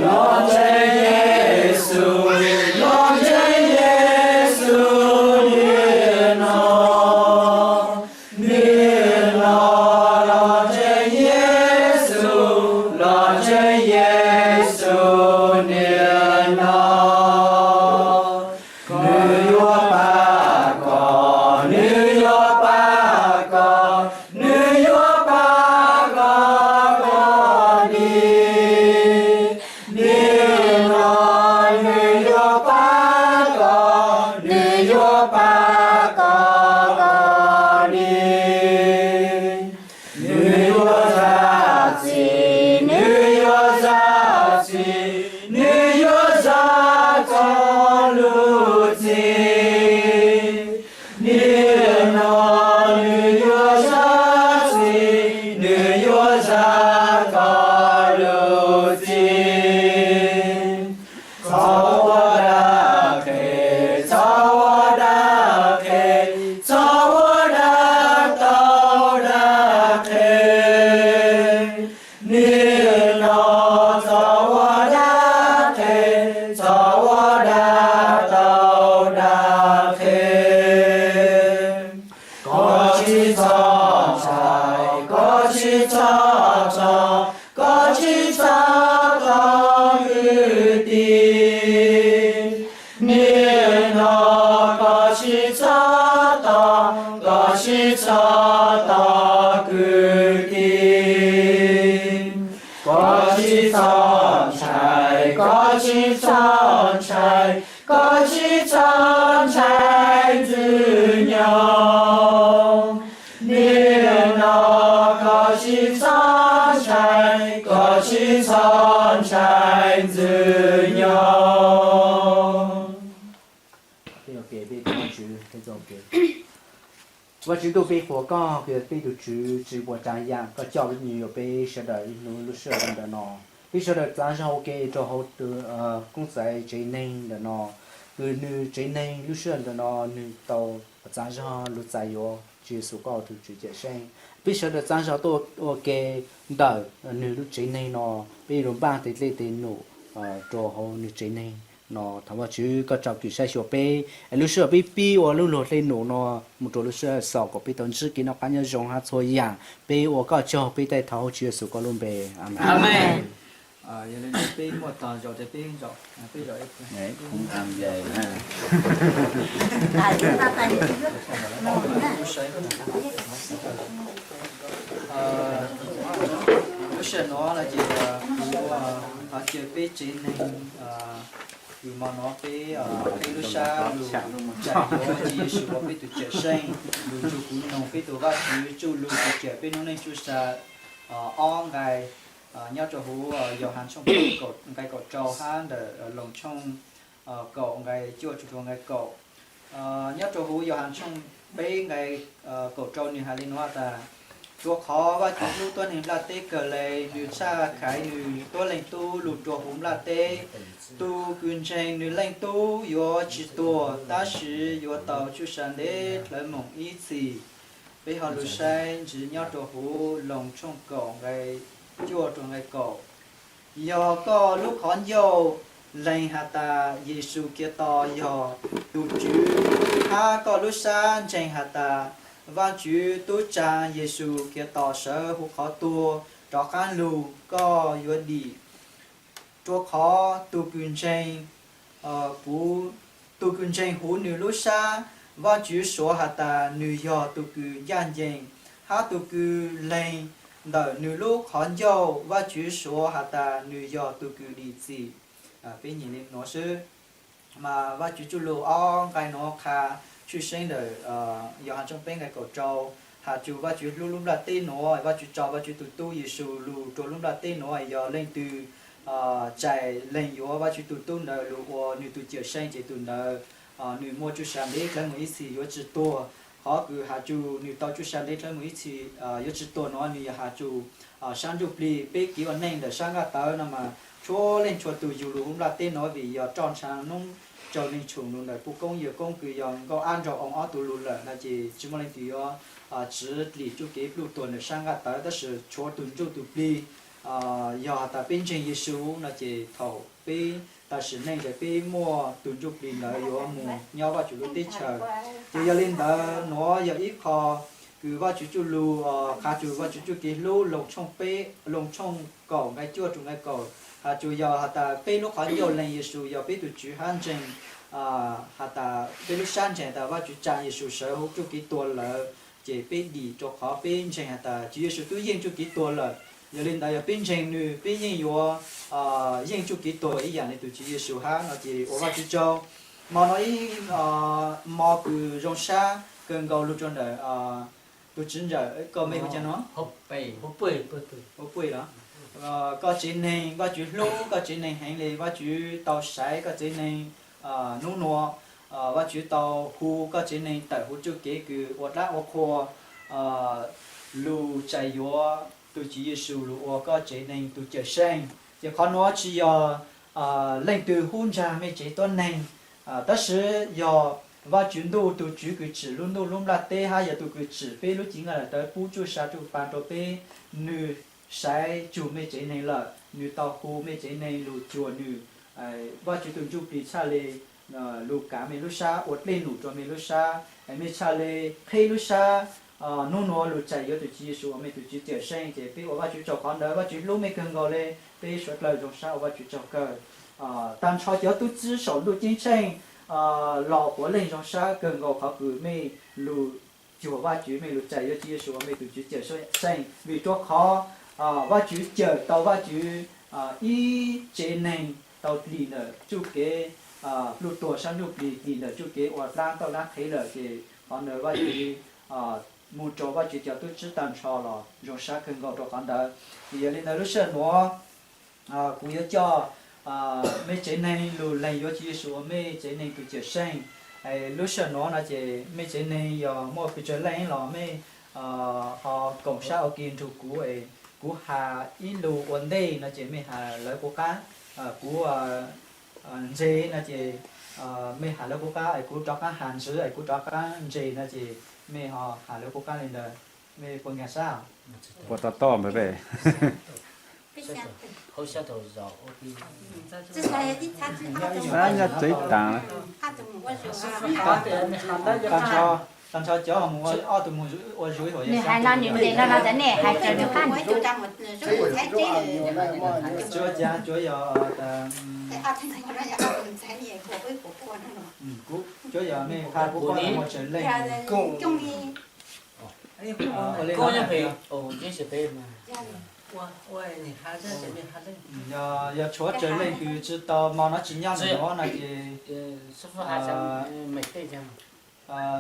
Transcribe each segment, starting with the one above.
Los ntseeg Yexus, los ntseeg Yexus niaj hnub no. Niaj hnub no los ntseeg Yexus, los ntseeg Yexus niaj hnub no. Nws yuav pab koj, nws yuav pab koj, nws yuav pab koj kom dim. Niaj hnub no nws yuav pab koj, nws yuav pab koj kom dim. Nws yuav zam txim, nws yuav zam txim, nws yuav zam txoj lus txim. Niaj hnub no nws yuav zam txim, nws yuav zam txoj lus txim. Txhob ua dab qhe, txhob ua dab qhe, txhob ua dab tau dab qhe. Niaj hnub no txhob ua dab qhe, txhob ua dab tau dab qhe. Koj tsis txhob ntshai, koj tsis txhob ntshai, koj tsis txhob ntshai kwv tij. Niaj hnub no koj tsis txhob ntshai, koj tsis txhob ntshai kwv tij. Koj tsis txhob ntshai, koj tsis txhob ntshai, koj tsis txhob ntshai ntxwg nyoog. Niaj hnub no koj tsis txhob ntshai, koj tsis txhob ntshai ntxwg nyoog. Vajtswv ntuj, peb qhuas koj, peb tus Tswv tsis muaj tsav yam, koj coj me nyuam peb sawv daws ib hnub lub sij hawm ntawm no. Peb sawv daws txav zog ua ke rau hauv tus koob txais tsev neeg ntawm no, kws nws tsev neeg lub sij hawm ntawm no nws tau txav zog lug txais yuav Tswv Yexus koj tus Tswv Cawmseej. Peb sawv daws txav zog tuaj ua ke ntawm nws lub tsev neeg no, peb yuav npaj tes dlej tes num rau hauv nws tsev neeg no. Thov Vajtswv koj tsom kwm saib xyuas peb, es lub sij hawm peb pib ua lub luag dlej num no mus rau lub sij hawm xaus kom peb tau ntsib kev noj qab nyob zoo hab txhua yam. Peb ua koj tsaug, peb taij thov hauv Tswv Yexus koj lub npe, amees. Yog li ntawd peb muaj tog zaum ces peb zaum, peb zaum. Lub sij hawm no no ces kuv thov caw peb tsev neeg, kws hmo no peb, peb lub sab lug tsa yuav Tswv Yexus ua peb tus Cawmseej, lug nrug kuv noog peb tus Vajtswv tsuj lug txhua peb noob neej tsuj sa, ob nqai nyob rau huv Yauhas tshooj peb nqai kaum rau hab ntawm Loos tshooj kaum nqai cuaj txug rau nqai kaum. Nyob rau huv Yauhas tshooj peb nqai kaum rau nwg has le nuav tas, rua qhov Vajtswv hlub tuab neeg nplaj teb kawg le, nwg tshaj khaiv nwg tuab leeg Tub lug rua huv nplaj teb. Tug kws ntseeg nwg Leej Tub yuav tsi tuag, tab sis yuav tau tsuj sa ntev dlhawv moog ib txhis. Peb ho lug saib ntsis nyob rua huv Loos tshooj kaum nqai cuaj rua nqai kaum. Yog koj lub qhov ncauj lees has tas Yexus Khetos yog tug Tswv, hab koj lub sab ntseeg has tas Vajtswv tub tsaa Yexus Khetos sawv huv qhov tuag rov qaab lug, koj yuav dim. Rua qhov tug kws ntseeg, kuv, tug kws ntseeg huv nwg lub sab, Vajtswv suav has tas nwg yog tug kws ncaaj nceeg, hab tug kws lees ntawm nwg lub qhov ncauj, Vajtswv suav has tas nwg yog tug kws dim txim. Peb nyeem le nuav xwb. Mas Vajtswv tsuj lug ob nqai nuav qha tshwj seeb ntawm Yauhas tshooj peb nqai kaum rau, has txug Vajtswv hlub lub nplaj teb nuav, Vajtswv tso Vajtswv tug tub Yexus lug rua lub nplaj teb nuav, yog leej twg txais lees yuav Vajtswv tug tub ntawd lug ua nwg tug Cawmseej ces tug ntawd nwg muaj tsuj sa ntev dlhawv moog ib txhis yuav tsi tuag. Qhov kws has txug nwg tau tsuj sa ntev dlhawv moog ib txhis yuav tsi tuag nuav nwg yog has txug sab ntsuj plig. Peb kev ua neej ntawm sab nqaj tawv no mas txhua leej txhua tug yug lug huv nplaj teb nuav vim yog roj ntsha noob tsaws neeg tshoom lug ntawm puj koob yawg koob kws yog nkauj ab nraug oo ob tug lug lawm no ces tsi muaj leej twg yuav tsiv lim txuj kev pluj tuag ntawm sab nqaj tawv, tab sis tshuav tug ntsuj tug plig yog has tas peb ntseeg Yexus no ces thaum peb tas sim neej ces peb muaj tus ntsuj plig ntawd yuav mus nyob Vajtswv lub teb chaws. Ces yog li ntawd nuav yog ib qho kws Vajtswv tsuj lug, qha txug Vajtswv tsuj kev hlub Loos tshooj peb, Loos tshooj kaum nqai cuaj rua nqai kaum, has tsuas yog has tas peb lub qhov ncauj lees Yexus yog peb tus tswv hab ntseeg, has tas peb lub sab ntseeg has tas Vajtswv tsaa Yexus sawv huv tsuj kev tuag lawm, ces peb dim rua qhov peb ntseeg has tas Tswv Yexus tub yeej tsuj kev tuag lawm. Yog li ntawd yog peb ntseeg nwg peb yeej yuav yeej tsuj kev tuag ib yaam le tus Tswv Yexus hab no ces ua Vajtswv tsaug. Mo no ib mo kws zoo sab kawg nkaus lug rua ntawm tus tswv ntawm koj mej hu cas no? Huv Puj los? Koj tsev neeg Vajtswv hlub koj tsev neeg heev le, Vajtswv tau saiv koj tsev neeg nub nua, Vajtswv tau hu koj tsev neeg tawm huv tsuj kev kws ua dlab ua qhua, lug txais yuav tus Tswv Yexus lug ua koj tsev neeg tus cawm seej. Ces qhov nuav tsi yog leej twg hub ntsag mej tsev tuab neeg, tab sis yog Vajtswv Ntuj tus Tswv kws tsim lub ntuj lub nplaj teb hab yog tus kws tsim peb lub cev nqaj dawm tawv pub tsuj sa tsuj pa rua peb, nwg saiv tsug mej tsev neeg lawm, nwg tau hu mej tsev neeg lug cuag nwg. Vajtswv tus ntsuj plig txhaj le lug kav mej lub sab, ua dlej num rua mej lub sab, mej txhaj le qheb lub sab, nub nua lug txais yuav tus Tswv Yexus ua mej tus Tswv cawm seej. Ces peb ua Vajtswv tsaug qhov ntawd, Vajtswv hlub mej kawg nkaus le, peb suav dlawg zoo sab ua Vajtswv tsaug kawg. Tag nrho cov tub txib saum ntuj ceeb tsheej los puav leej zoo sab kawg nkaus qhov kws mej lug cuag Vajtswv, mej lug txais yuav Tswv Yexus ua mej tus Tswv cawm seej, vim rua qhov Vajtswv cawm tau Vajtswv ib tsev neeg tau dim ntawm tsuj kev, lub tuag sab ntsuj plig dim ntawm tsuj kev ua dlaab tauj dlaab qhev lawm. Ces qhov ntawd Vajtswv, mus rua Vajtswv cov tub txib tag nrho los zoo sab kawg nkaus rua qhov ntawd. Ces yog li ntawd lub sij hawm nuav kuv yuav coj mej tsev neeg lug lees yuav Tswv Yexus ua mej tsev neeg tus cawm seej. Lub sij hawm nuav no ces mej tsev neeg yog muaj pes tsawg leej los mej ho koom sab ua ke nrug kuv es kuv has ib lus ua ntej no ces mej has lawv kuv qab, kuv ntse no ces mej has lawv kuv qab es kuv rov qab has ntxiv es kuv rov qab ntse no ces mej ho has lawv kuv qab li ntawd. Mej puas nkag sab? Puas to to npawg peb? Nyob tsev taag. Tag nrho cov mus ua ob tug mus ua zug ib huam. Nws hais no nws ntes no no txawm nej hais raws nws qab. Tsuav cas tsuav yog, tsuav yog mej qha kuv pom muaj tsaws leej. Yog tshuav tsaws leej kws tsi tau mo no tsi nyob ntawm nuav no ces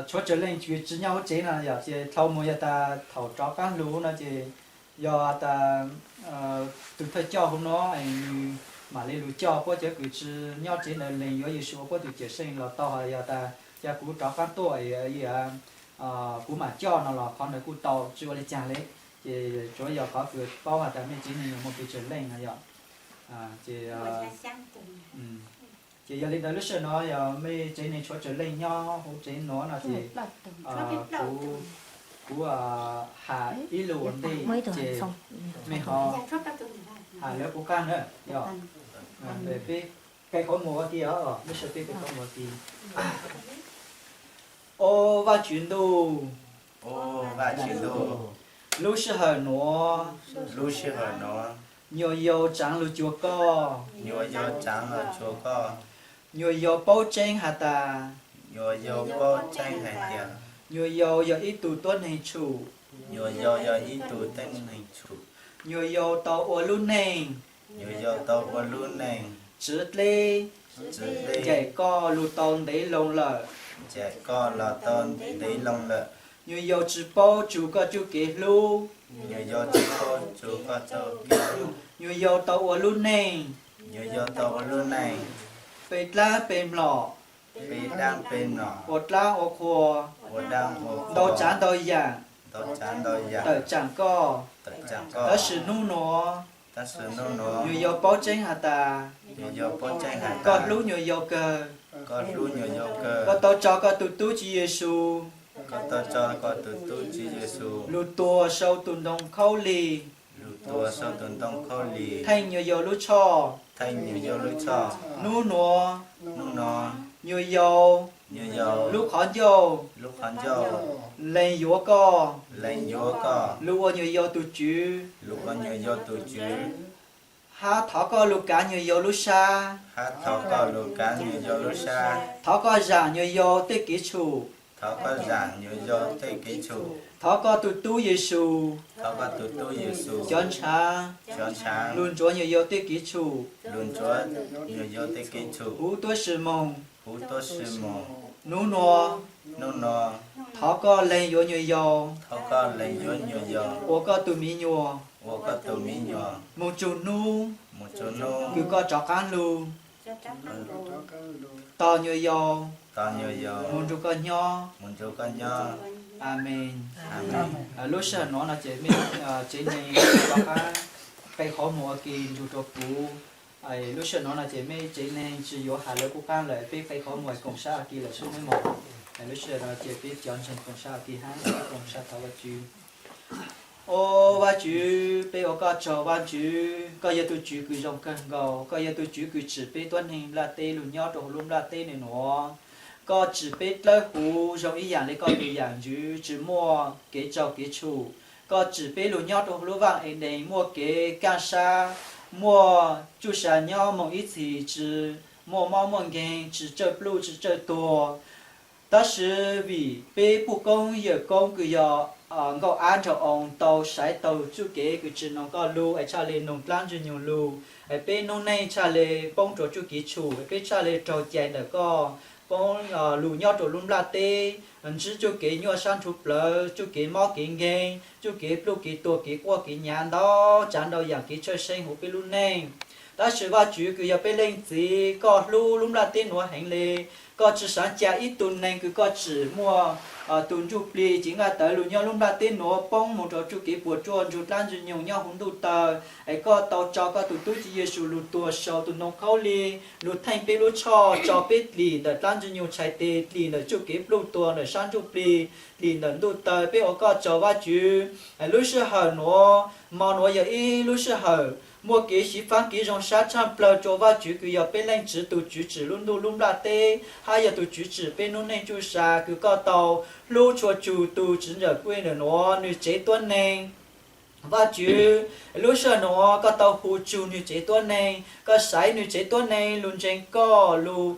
tshuav tsaws leej kws tsi nyob huv tsev no yog ces dlhau mus yog tas thaum rov qab lug no ces yog tas tus thawj coj huv nuav nws mam le lug coj puab cov kws tsi nyob tsev ntawd lees yuav Yexus ua puab tus cawm seej los tau, ho yog tas ca kuv rov qab tuaj kuv mam coj no los qhov ntawd kuj tau tsi ua li caag le. Ces tsuav yog qhov kws paub has tas mej tsev neeg muaj pes tsawg leej no yog. Ces yog li ntawd lub sij hawm no yog mej tsev neeg tshuav tsaws leej nyob huv tsev nuav no ces kuv has ib lus ua ntej ces mej ho has lawv kuv qab na. Yog peb kaij qhov muag ua ke, lub sij hawm peb kaij qhov muag ua ke. Au Vajtswv ntuj, lub sij hawm nuav nyuam yaus tsaav lug cuag koj, nyuam yaus paub tseeb has tas nyuam yaus yog ib tug tuab neeg tshum, nyuam yaus tau ua lub neej, tau ua lub neej, tsiv dleb, ncaim koj lug tau ntev loo lawm, ncaim koj los tau ntev loo lawm, nyuam yaus tsi paub txug koj txuj kev hlub, nyuam yaus tsi paub txug koj txuj kev hlub, nyuam yaus tau ua lub neej, nyuam yaus tau ua lub neej, pe dlaab pe mlom, pe dlaab pe mlom, ua dlaab ua qhua, ua dlaab ua qhua, ntau tsav ntau yaam, ntau tsav ntau yaam, tawm tsaam koj, tawm tsaam koj, tab sis nub nuav, tab sis nub nuav, nyuam yaus paub tseeb has tas, nyuam yaus paub tseeb has tas, koj hlub nyuam yaus kawg, koj hlub nyuam yaus kawg, koj tau tso koj tus tub Tswv Yexus, koj tau tso koj tus tub Tswv Yexus, lug tuag sau tus ntoo khaub lig, lug tuag saum tus ntoo khaub lig, theej nyuam yaus lub txhoj, theej nyuam yaus lub txhoj, hnub nuav, hnub nuav, nyuam yaus, nyuam yaus, lub qhov ncauj, lub qhov ncauj, lees yuav koj, lees yuav koj, lug ua nyuam yaus tug Tswv, lug ua nyuam yaus tug Tswv, hab thov koj lug kaav nyuam yaus lub sab, hab thov koj lug kaav nyuam yaus lub sab, thov koj zaam nyuam yaus tej kev tshum, thov koj zaam nyuam yaus tej kev tshum, thov koj tug tub Yexus, thov koj tug tub Yexus, cov ntshaav, cov ntshaav, lug ntsuav nyuam yaus tej kev tshum, lug ntsuav nyuam yaus tej kev tshum, huv tuab si moog, huv tuab si moog, nub nua, nub nua, thov koj lees yuav nyuam yaus, thov koj lees yuav nyuam yaus, ua koj tug mi nyuam, ua koj tug mi nyuam, moog txug nub, moog txug nub, kws koj rov qaab lug, tos nyuam yaus, tos nyuam yaus, moog nrug koj nyob, moog nrug koj nyob. Amees. Amees. Lub sij hawm nuav no ces mej tsev neeg rov qaab qe qhov muag ua ke nrug rua kuv. Lub sij hawm nuav no ces mej tsev neeg tsi yuav has lawv kuv qaab lawm, peb qe qhov muag koom sab ua ke lawm sub mej mog. Lub sij hawm no ces peb cov ntseeg koom sab ua ke hab, peb koom sab thov Vajtswv. Au Vajtswv, peb ua koj tsaug Vajtswv, koj yog tug Tswv kws zoo kawg nkaus, koj yog tug Tswv kws tsim peb tuab neeg nplaj teb lug nyob rua huv lub nplaj teb nuav. Koj tsim peb dlawb huv zoo ib yaam le koj tug yaam ntswv tsi muaj kev tsaug kev tshum. Koj tsim peb lug nyob rua huv lub vaaj Edees muaj kev kaaj sab, muaj tsuj sa nyob moog ib txhis tsi muaj mob muaj nkeeg, tsi tsawj pluj tsi tsawj tuag. Tab sis vim peb puj koob yawm koob kws yog Nkauj Ab Nraug Oo tau saib taug txuj kev kws tsi noog koj lug es tshaj le noog dlaab Ntsuj Nyoog lug, es peb noob neej tshaj le poob rua txuj kev tshum, peb tshaj le raug cai ntawm koj, poob lug nyob rua lub nplaj teb, ntsib txuj kev nyuaj sab nthuv plawv, txuj kev mob kev nkeeg, txuj kev pluj kev tuag, kev quaj kev nyav ntau tsaav ntau yaam kev tshwj xeeb huv peb lub neej. Tab sis Vajtswv kws yog peb leej txiv, koj hlub lub nplaj teb nuav heev le, koj tsi saav ca ib tug neeg kws koj tsim muaj tug ntsuj plig cev nqaj tawv lug nyob lub nplaj teb nuav poob moog rua txuj kev puas tsuaj nrug dlaab Ntsuj Nyoog nyob huv ntuj taw, es koj tau tso koj tug tub Tswv Yexus lug tuag saum tug ntoo khaub lig lug theej peb lub txhoj, tso peb dlim ntawm dlaab Ntsuj Nyoog txhais tes, dlim ntawm txuj kev pluj tuag ntawm sab ntsuj plig, dlim ntawm ntuj taw. Peb ua koj tsaug Vajtswv, lub sij hawm nuav, mo nuav yog ib lub sij hawm muaj kev xyiv faab kev zoo sab tshaj plawg rua Vajtswv kws yog peb leej txiv, tug Tswv tsim lub ntuj lub nplaj teb hab yog tug Tswv tsim peb noob neej tsuj sa, kws koj tau hlub tshua tsug tug txiv ntxawm Kuj ntawm nuav nwg tsev tuab neeg. Vajtswv, lub sij hawm nuav koj tau hu tsug nwg tsev tuab neeg, koj xaiv nwg tsev tuab neeg lug ntseeg koj, lug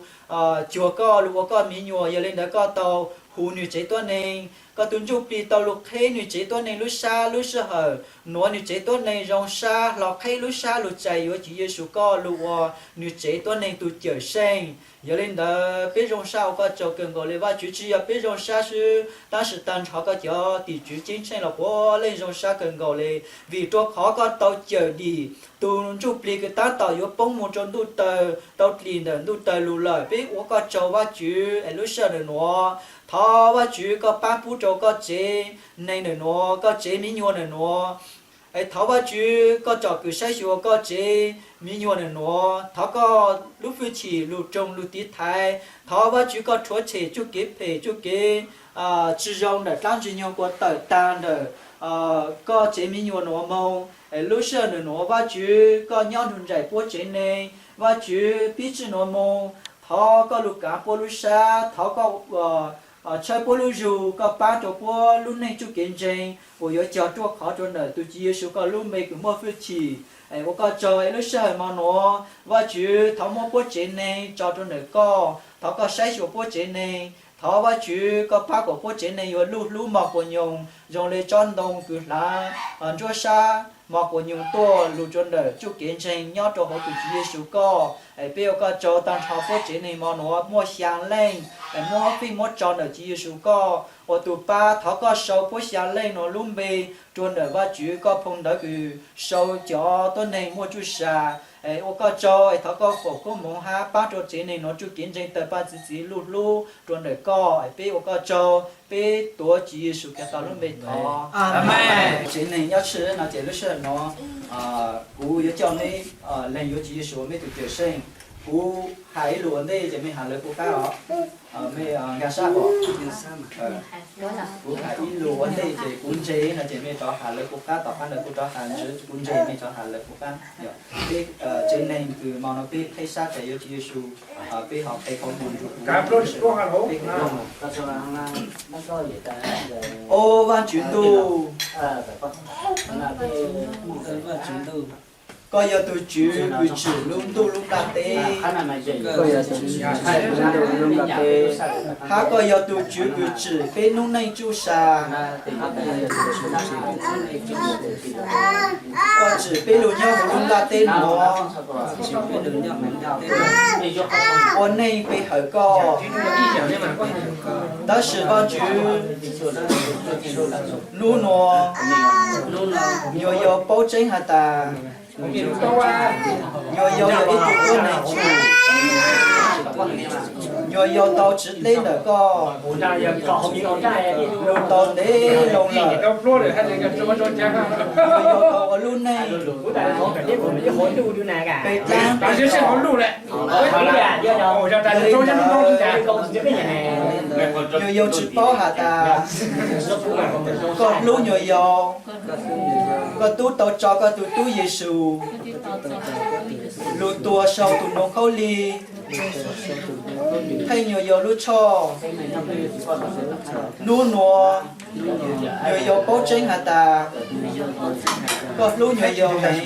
cuag koj, lug ua koj mi nyuam. Yog le ntawd koj tau hu nwg tsev tuab neeg, koj tug ntsuj plig tau lug qheb nwg tsev tuab neeg lub sab. Lub sij hawm nuav nwg tsev tuab neeg zoo sab hlo qheb lub sab lug txais yuav Tswv Yexus koj lug ua nwg tsev tuab neeg tug Cawmseej. Yog le ntawd peb zoo sab ua koj tsaug kawg nkaus le Vajtswv, tsi yog peb zoo sab xwb, tab sis taag nrho koj cov tim tswv ceeb tsheej los puav leej zoo sab kawg nkaus le, vim rua qhov koj tau cawm dim tug ntsuj plig kws taab tom yuav poob moog rua ntuj taw, tau dlim ntawm ntuj taw lug lawm. Peb ua koj tsaug Vajtswv, es lub sij hawm ntawm nuav thov Vajtswv koj paab pub rua koj tsev neeg ntawm nuav, koj tsev mi nyuam ntawm nuav. Es thov Vajtswv koj tsom kwm saib xyuas koj tsev mi nyuam ntawm nuav, thov koj lub fwj chim lug roog lug tiv thaiv, thov Vajtswv koj rhuav tshem txuj kev phem txuj kev tsi zoo ntawm dlaab Ntsuj Nyoog kuas tawm taag ntawm koj tsev mi nyuam nuav moog. Es lub sij hawm ntawm nuav Vajtswv koj nyob nrug nraim puab tsev neeg, Vajtswv pib txij nuav moog thov koj lug kaav puab lub sab, thov koj tshawb puab lub zug, koj paab rua puab lub neej txuj kev ntseeg uas yuav cog ruaj khov rua ntawm tug Tswv Yexus koj lub npe kws muaj fwj chim. Es ua koj tsaug es lub sij hawm mo nuav Vajtswv thov muab puab tsev neeg tso rua ntawm koj, thov koj saib xyuas puab tsev neeg, thov Vajtswv koj paab kuas puab tsev neeg yuav luj hlub mos quas nyoos zoo le tsob ntoo kws hlaav ntsuab sab mos quas nyoos tuaj lug rua ntawm txuj kev ntseeg nyob rua huv tug Tswv Yexus koj. Es peb ua koj tsaug taag nrho puab tsev neeg mo nuav muaj xyaa leej, es muab fij muab tso ntawm Tswv Yexus koj ua tug paab, thov koj sau puab xyaa leej nuav lub npe rua ntawm Vajtswv koj phoo ntawv kws sau cov tuab neeg muaj tsuj sa. Es ua koj tsaug es thov koj foom koob moov hab paab rua tsev neeg nuav txuj kev ntseeg tawg paaj txi txiv luj hlub rua ntawm koj. Es peb ua koj tsaug, peb tuav Tswv Yexus Khetos lub npe thov. Amees. Tsev neeg nyob tshwj no ces lub sij hawm nuav kuv yuav coj meb lees yuav Tswv Yexus ua meb tug Cawmseej. Kuv hais ib lus ua ntej ces mej has lawv kuv qab os. Mej nkag sab os. Kuv hais ib lus ua ntej ces kuv ntse no ces mej rov has lawv kuv qab, tom qab ntawd kuv rov has ntse, kuv ntse mej rov has lawv kuv qab. Peb tsev neeg kws hmo no peb qheb sab tes yuav Tswv Yexus, peb ho qheb qhov muag nrug kuv, peb qheb qhov muag. Au Vaajtswv ntuj, koj yog tug Tswv kws tsim lub ntuj lub nplaj teb, hab koj yog tug Tswv kws tsim peb noob neej tsuj sa. Koj tsim peb lug nyob huv lub nplaj teb nuav, ua neej pe hawm koj. Tab sis Vaajtswv, nub nua nyuas yau paub tseeb has tas nyuas yau yog ib tug tuab neeg tshum. Nyuas yau tau tsiv dleb ntawm koj lug tau ntev loo lawm. Nyuas yau tau ua lub neej pe dlaab. Yog li ntawd, nyuas yau tsi paub has tas koj hlub nyuas yau. Koj tub tau tso koj tug tub Yexus lug tuag sau tug noov khaub lig theej nyuas yau lub tshoj. Nub nua nyuas yau paub tseeb has tas koj hlub nyuas yau heev.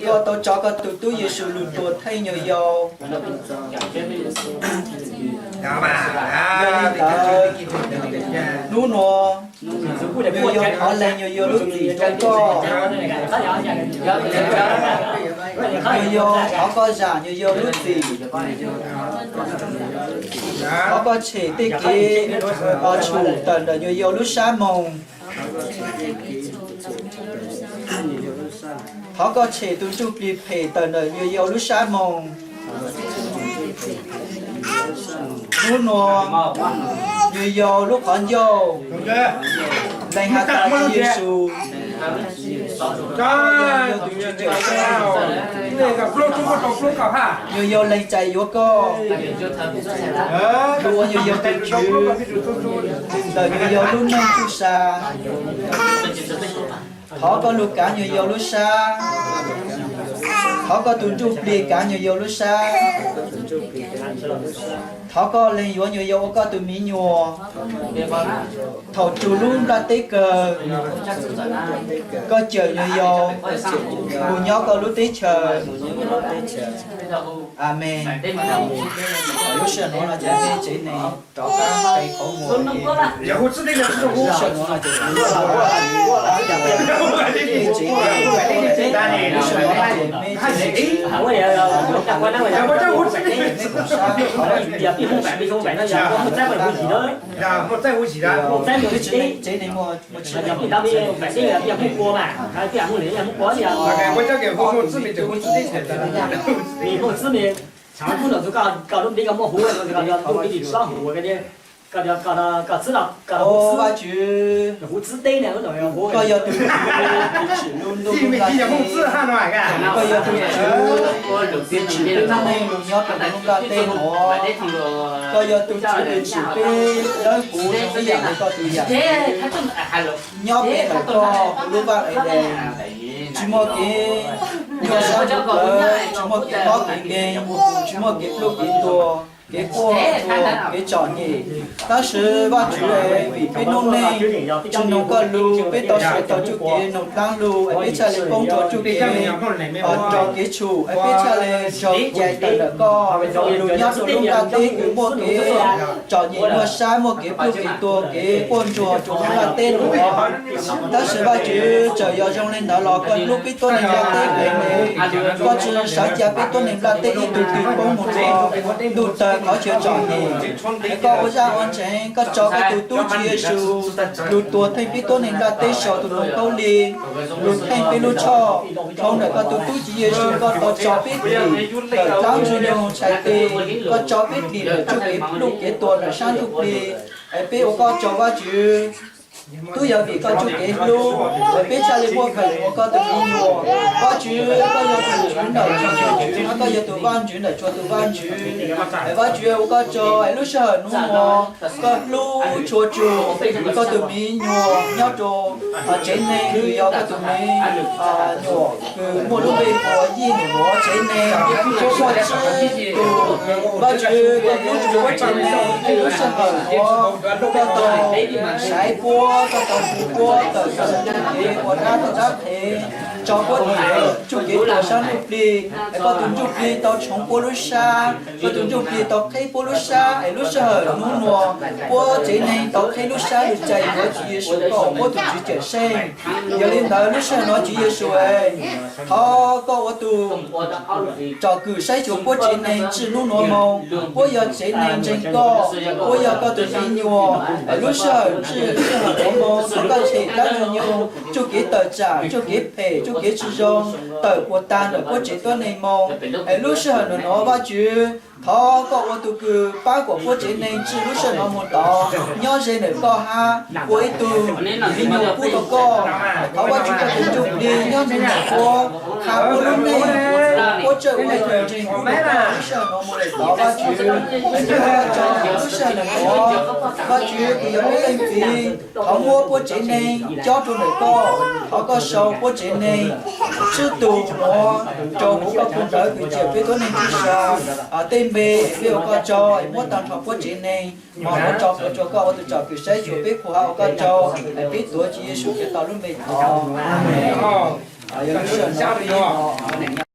Koj tau tso koj tug tub Yexus lug tuag theej nyuas yau. Yog li ntawd, nub nua nyuas yau thov lees nyuas yau lub txim rua koj. Nyuas yau thov koj zaam nyuas yau lub txim. Thov koj tshem tej kev tshum tawm ntawm nyuas yau lub sab moog. Thov koj tshem tug ntsuj plig phem tawm ntawm nyuas yau lub sab moog. Nub nua nyuas yau lub qhov ncauj lees has tas Tswv Yexus yog tug Tswv Cawmseej. Nyuas yau lees txais yuav koj lug ua nyuas yau tug Tswv ntawm nyuas yau lub neej tsuj sa. Thov koj lug kaav nyuas yau lub sab. Thov koj tug ntsuj plig kaav nyuas yau lub sab. Thov koj lees yuav nyuas yau ua koj tug miv nyuas. Thaum tsuas lub nplaj teb kawg, koj cawm nyuas yau moog nyob koj lub teb chaws. Amees. Lub sij hawm nuav no ces peb tsev neeg rov qab qe qhov muag. Lub sij hawm nuav no ces peb tsev neeg, lub sij hawm nuav no ces mej tsev neeg, mej tsev neeg, tsev neeg muaj, muaj tsev neeg, Vajtswv, koj yog tug Tswv kws tsim lub ntuj lub nplaj teb. Koj yog tug Tswv kws tsim peb noob neej lug nyob rua lub nplaj teb nuav. Koj yog tug Tswv kws tsim peb dawb huv zoo ib yaam le koj tug yaam, nyob pe hawm koj lub vaj Edees, tsi muaj kev nyuaj sab ntuj plawv, tsi muaj kev mob kev nkeeg, tsi muaj kev pluj kev tuag, kev quaj tuag, kev txom nyem. Tab sis Vajtswv, vim peb noob neej tsi noog koj lug, peb tau siv tau txuj kev noog dlaab lug, es peb txhaj le poob rua txuj kev nrug kev tshum, es peb txhaj le raug cais tawm ntawm koj lug nyob rua lub nplaj teb kws muaj kev txom nyem nyuaj sab, muaj kev pluj kev tuag, kev quaj ntsuag rua lub nplaj teb nuav. Tab sis Vajtswv, txawm yog zoo le ntawd los koj hlub peb tuab neeg nplaj teb heev le. Koj tsi sawv ca peb tuab neeg nplaj teb ib tug twg poob moog rua ntuj tawg qhov chaw txom nyem. Es koj ua zaj ua ntseeg, koj tso koj tug tub Tswv Yexus lug tuag theej peb tuab neeg nplaj teb sau tug noog khaub lig, lug theej peb lub tshoj. Dhau ntawm koj tug tub Tswv Yexus koj tau tso peb dlim ntawm dlaab ntug nyoog txhais tes, koj tso peb dlim ntawm txuj kev pluj kev tuag ntawm sab ntsuj plig. Es peb ua koj tsaug Vajtswv, Twb yog vim koj txoj kev hlub, peb thiaj li muaj peev ua koj tus me nyuam. Vajtswv, koj yog tus tswv ntawm txhua txhua tswv, koj yog tus Vajtswv ntawm txhua tus Vajtswv. Vajtswv ua koj tsaug es lub sij hawm hnub no koj hlub tshua txhua koj tus me nyuam nyob rau tsev neeg, yog koj tus me nyuam kws muaj lub npe hu ua Yij nim no tsev neeg muaj tsib tus. Vajtswv, koj hlub tshua tsev neeg, lub sij hawm no koj tau saib puab, koj tau hu puab tawm ntawm kev ua dab tau dab qhev, tso puab tawm txoj kev tuag sab ntsuj plig, koj tus ntsuj plig tau tshoov puab lub sab, koj tus ntsuj plig tau qheb puab lub sab es lub sij hawm hnub no puab tsev neeg tau qheb lub sab lug cais yuav Tswv Yexus kom ua puab tus Tswv Cawmseej. Yog li ntawd lub sij hawm no Tswv Yexus, thov koj ua tus tsom kwm saib xyuas puab tsev neeg txij hnub no mus. Puab yog tsev neeg ntseeg koj, puab yog koj tus me nyuam. Lub sij hawm txij lub sij hawm no mus thov koj tshem dab ntxwg nyoog, txuj kev tawm tsam, txuj kev phem, txuj kev tsis zoo tawm puas tag ntawm puab tsev tuab neeg mus. Es lub sij hawm no Vajtswv, thov koj ua tus kws pab kom puab tsev neeg txij lub sij hawm no mus tod nyob ze ntawm koj hab ua ib tug me nyuam pub rau koj. Thov Vajtswv koj tus ntsuj plig nyob nrog puab, qha puab lub neej, puab txawj ua ib tug ntseeg pub rau koj lub sij hawm no mus lawm tod Vajtswv. Lub sij hawm no Vajtswv kws yog puab leej txiv, thov muab puab tsev neeg cob rau ntawm koj, thov koj sau puab tsev neeg tsib tug no rau huv koj phau ntawv kws txiam peb tuab neeg tub sab tej npe. Peb ua koj tsaug es muab tag nrho puab tsev neeg no tso plhuav rua koj ua tus tsom kwm saib xyuas peb qhuas hab ua koj tsaug es peb tuav Tswv Yexus Khetos lub npe thov, amees. Yog lub sij hawm no